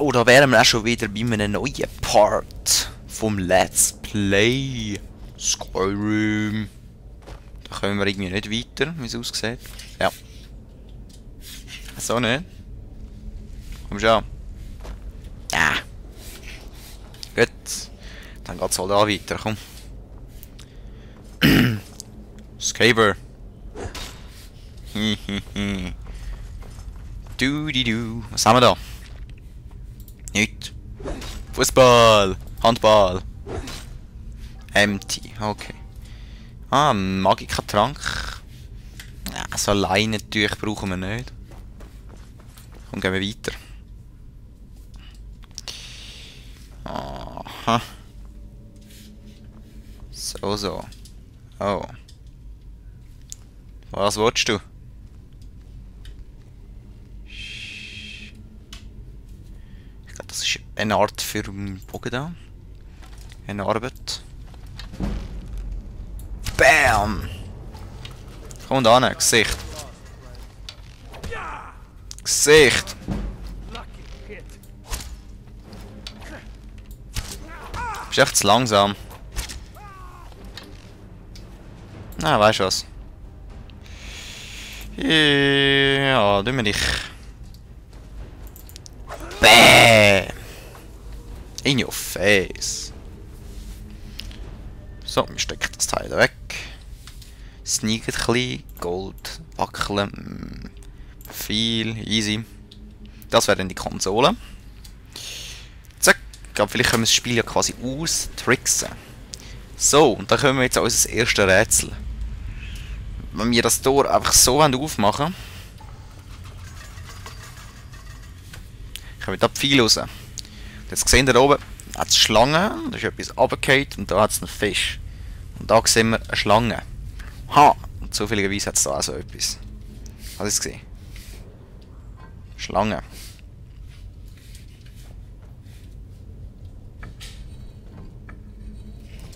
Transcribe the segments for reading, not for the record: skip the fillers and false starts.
So, da wären wir auch schon wieder bei einem neuen Part vom Let's Play Skyrim. Da kommen wir irgendwie nicht weiter, wie es aussieht. Ja. So nicht. Komm schon. Ja. Gut. Dann geht's halt auch weiter, komm. Skaver. Du. Was haben wir da? Nicht. Fußball. Handball. Empty. Okay. Ah, ein Magika-Trank. Ja, so Leinentücher brauchen wir nicht. Komm, gehen wir weiter. Aha. So. Oh. Was willst du? Ich glaube, das ist eine Art für einen Bogen da. Eine Arbeit. Bam! Komm da hin, Gesicht. Gesicht! Bist echt zu langsam. Na, weißt du was? Ja, tun wir dich. Bäm! In your face. So, wir stecken das Teil weg. Sneaken ein bisschen. Gold. Wackeln. Viel. Easy. Das wäre dann die Konsole. Zack. Ich glaube, vielleicht können wir das Spiel ja quasi austricksen. So, und dann kommen wir jetzt an unser erstes Rätsel. Wenn wir das Tor einfach so aufmachen wollen, kommen da die Pfeile raus. Und jetzt sehen wir da oben, hat es Schlangen, da ist etwas runtergefallen und da hat es einen Fisch. Und da sehen wir eine Schlange. Ha! Und zufälligerweise hat es da auch so etwas. Hast du es gesehen? Schlange.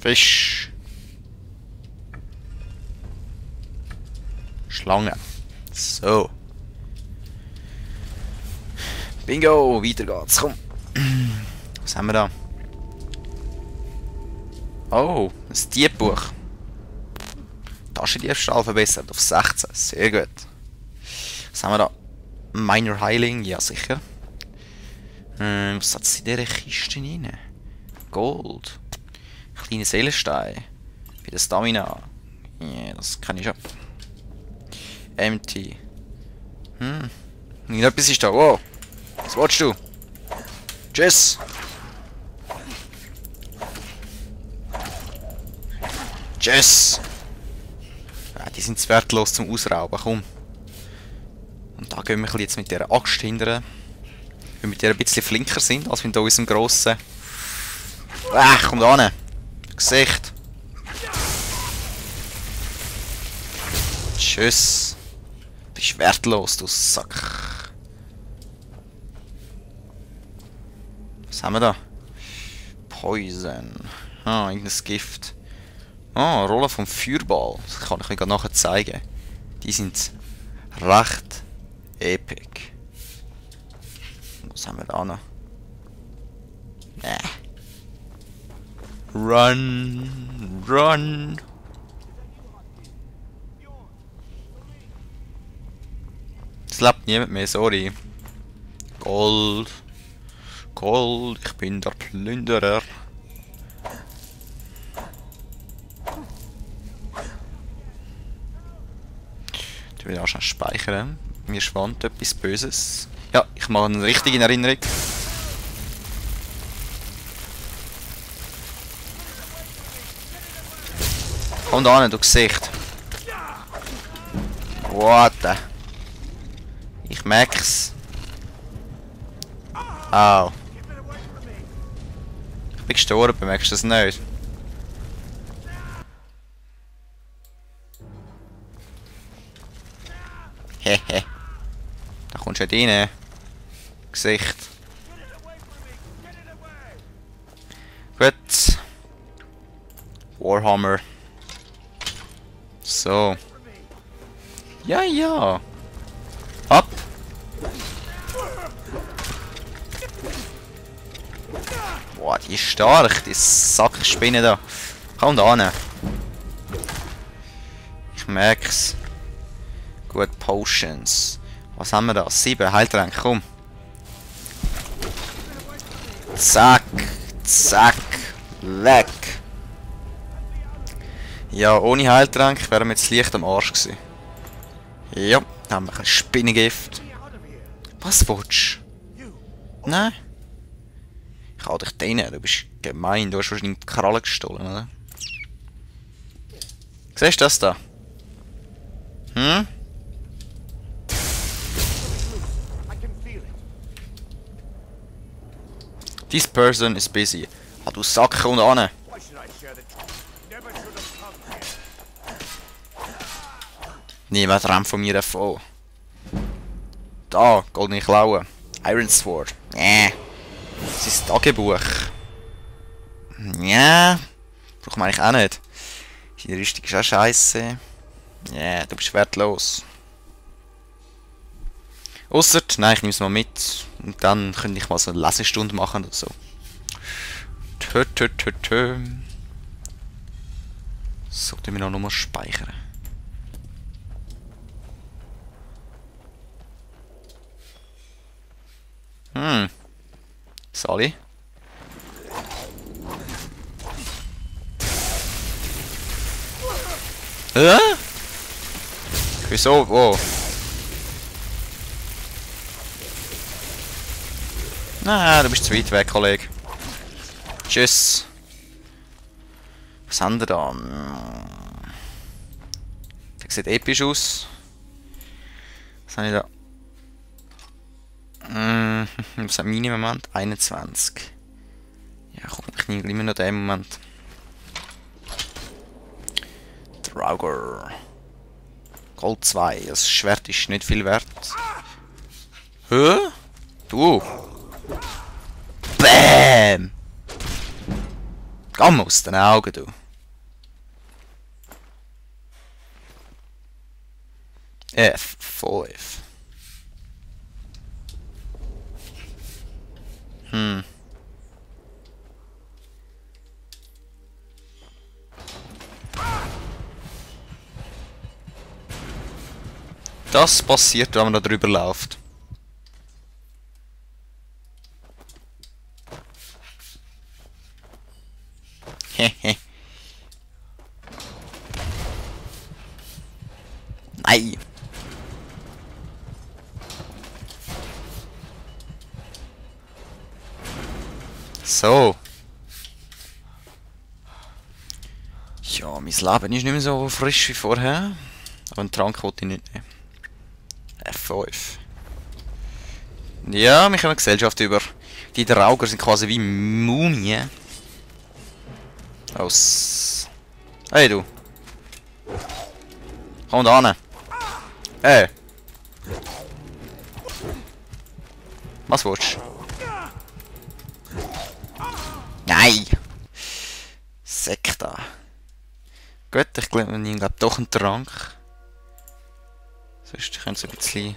Fisch. Schlange. So. Bingo, weiter geht's. Komm. Was haben wir da? Oh, ein Diebbuch. Taschendiebstahl verbessert auf 16. Sehr gut. Was haben wir da? Minor Healing, ja sicher. Was hat es in dieser Kiste rein? Gold. Kleine Seelenstein. Für das Stamina. Ja, yeah, das kann ich schon. Empty. Irgendetwas ist da. Wow. Was willst du? Tschüss. Tschüss. Ja, die sind zu wertlos zum Ausrauben. Komm. Und da gehen wir jetzt mit dieser Axt hindern. Weil wir mit der ein bisschen flinker sind als mit unserem grossen. Komm da hin. Gesicht. Tschüss. Du bist wertlos, du Sack. Was haben wir da? Poison. Ah, irgendein Gift. Ah, Rolle vom Feuerball. Das kann ich euch nachher zeigen. Die sind recht epic. Was haben wir da noch? Run. Es lebt niemand mehr, sorry. Gold, ich bin der Plünderer. Ich will auch schon speichern. Mir schwant etwas Böses. Ja, ich mache eine richtige Erinnerung. Komm da hin, du Gesicht. What the? Ich merk's. Au. Ich bin gestorben, merkst du das nicht? Hehe. Da kommst du nicht rein. Gesicht. Gut. Warhammer. So. Ja. Ab. die ist stark, die Sackspinne da. Komm da hin. Ich merk's. Gut, Potions. Was haben wir da? 7 Heiltränke, komm. Zack, zack, weg. Ja, ohne Heiltränke wären wir jetzt leicht am Arsch gewesen. Ja, da haben wir ein Spinnengift. Was willst du? Nein. Ich hau dich rein, du bist gemein, du hast wahrscheinlich die Kralle gestohlen, oder? Siehst du das da? Hm? This person is busy. Ah, du Sack und an. Niemand rennt von mir davon. Da, goldene Klaue. Iron Sword. Das ist das Tagebuch. Ja. Braucht man eigentlich auch nicht. Die Rüstung ist auch scheiße. Ja, du bist wertlos. Ausser, nein, ich nehme es mal mit. Und dann könnte ich mal so eine Lesestunde machen oder so. So, tun wir noch mal speichern. Sally? Wieso? Wo? Nein, du bist zu weit weg, Kollege. Tschüss. Was haben wir da? Der sieht episch aus. Was habe ich da? Was haben wir im Moment? 21. Ja, komm, ich nehme immer noch den Moment. Draugr. Gold 2. Das Schwert ist nicht viel wert. Hä? Du! Bäm! Komm aus den Augen, du! F5. Das passiert, wenn man da drüber läuft. Hehe. Nein. So. Ja, mein Leben ist nicht mehr so frisch wie vorher. Aber einen Trank wollte ich nicht nehmen. F5. Ja, wir haben eine Gesellschaft über. Die Draugr sind quasi wie Mumien. Aus. Hey du. Komm da hin. Was willst du? Nein! Sekta. Gut, ich glaube, ich habe doch einen Trank. Sonst könnte es ein bisschen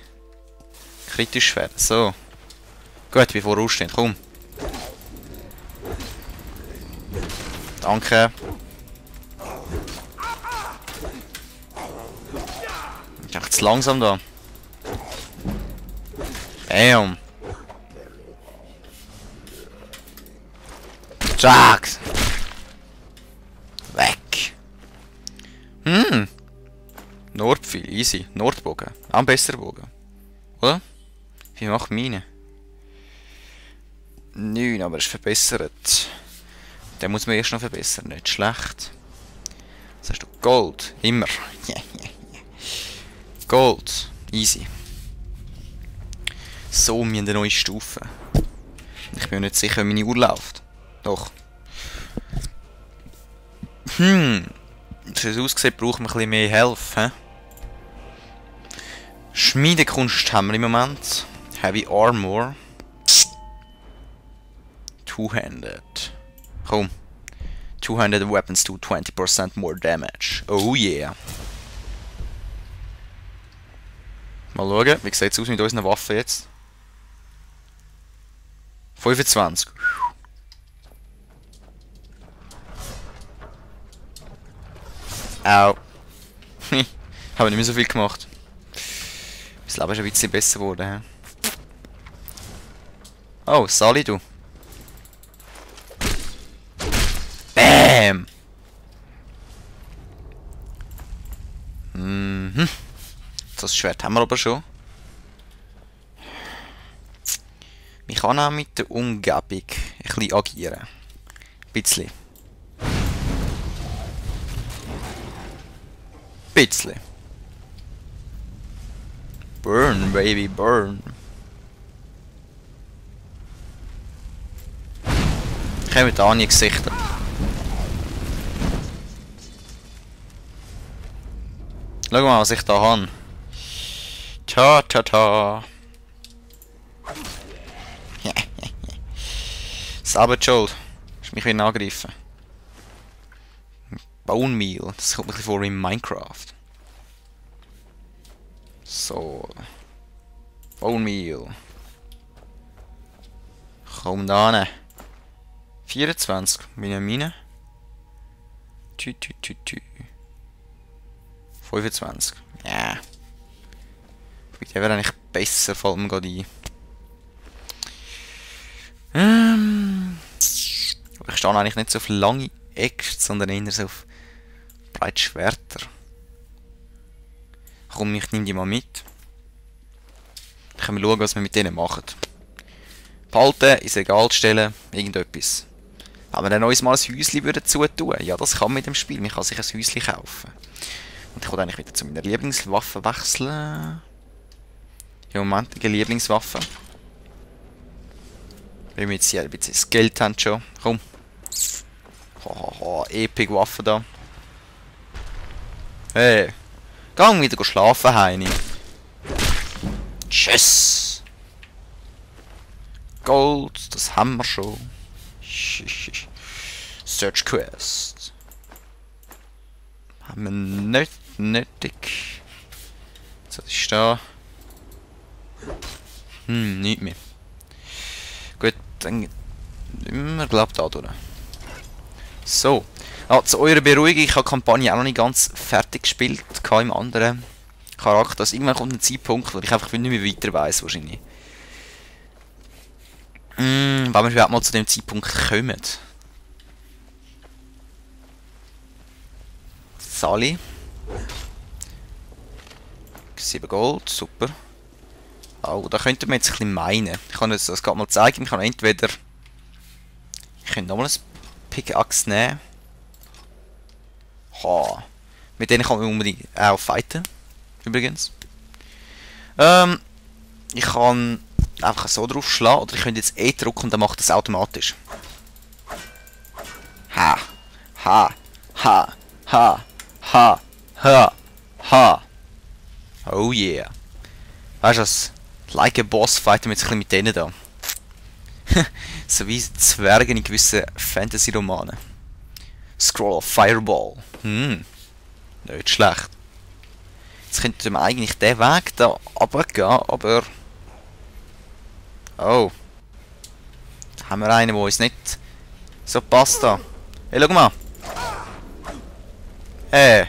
kritisch werden. So. Gut, wie vorausstehen. Komm. Danke. Ich bin echt zu langsam da. Bam. Jax. Weg. Nordpfeil, easy. Nordbogen. Auch ein besserer Bogen. Oder? Wie macht meine? 9, aber ist verbessert. Den muss man erst noch verbessern. Nicht schlecht. Was hast du? Gold. Immer. Gold. Easy. So, wir haben eine neue Stufe. Ich bin mir nicht sicher, wie meine Uhr läuft. Doch. So es aussieht, brauchen wir ein bisschen mehr Health. Schmiedekunst haben wir im Moment. Heavy Armor. Two-handed. Komm. Two-handed weapons do 20% more damage. Oh yeah. Mal schauen, wie sieht es aus mit unseren Waffen jetzt? 25. Au. Habe nicht mehr so viel gemacht. Das Leben ist ein bisschen besser geworden. He? Oh, Sally, du. Bam! Mhm. Das Schwert haben wir aber schon. Ich kann auch mit der Umgebung ein bisschen agieren. Ein bisschen. Bisschen. Burn, baby, burn. Ich habe da nie Gesichter. Schau mal, was ich da habe. Ta ta ta. Selber schuld. Ist mich wieder angegriffen. Bone Meal. Das kommt mir ein bisschen vor in Minecraft. So. Bone Meal. Komm da hin. 24. Meine. Tü. 25. Ja. Der wäre eigentlich besser, fällt mir gerade ein. Ich stehe eigentlich nicht so auf lange Äxte, sondern eher so auf breite Schwerter. Komm, ich nehme die mal mit. Dann können wir schauen, was wir mit denen machen. Behalten, ins Regal stellen, irgendetwas. Wenn wir dann uns mal ein Häuschen zutun, ja, das kann man mit dem Spiel. Man kann sich ein Häuschen kaufen. Und ich will eigentlich wieder zu meiner Lieblingswaffe wechseln. Im Moment die Lieblingswaffe. Weil wir jetzt hier ein bisschen das Geld haben schon. Komm. Hahaha, epic Waffe da. Hey. Gang wieder schlafen, Heini. Tschüss. Gold, das haben wir schon. Search Quest. Haben wir nicht nötig. So, das ist da. Nicht mehr. Gut, dann immer glaubt da durch. So. Zu eurer Beruhigung, ich habe die Kampagne auch noch nicht ganz fertig gespielt. Im anderen Charakter. Also irgendwann kommt ein Zeitpunkt, wo ich einfach nicht mehr weiter weiss, wahrscheinlich. Wenn wir überhaupt mal zu dem Zeitpunkt kommen. Sally. 7 Gold, super. Oh, da könnte man jetzt ein bisschen meinen. Ich kann das gerade mal zeigen. Ich kann entweder... Ich könnte nochmal ein Pickaxe nehmen. Ha. Mit denen kann man unbedingt auch fighten. Übrigens. Ich kann einfach so drauf schlagen. Oder ich könnte jetzt E drücken und dann macht das automatisch. Ha. Ha. Ha. Ha. Ha. Ha. Ha. Oh yeah. Weißt du was? Like a Boss fighten wir jetzt ein bisschen mit denen da. So wie Zwerge in gewissen Fantasy-Romanen. Scroll of Fireball. Nicht schlecht. Jetzt könnte man eigentlich den Weg da runtergehen, aber... Oh. Da haben wir einen, der uns nicht so passt da. Hey, schau mal. Hey.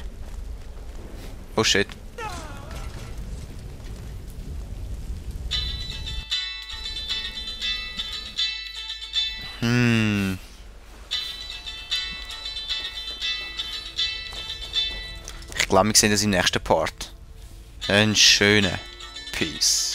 Oh shit. Ich glaube, wir sehen das im nächsten Part. Ein schöner Peace.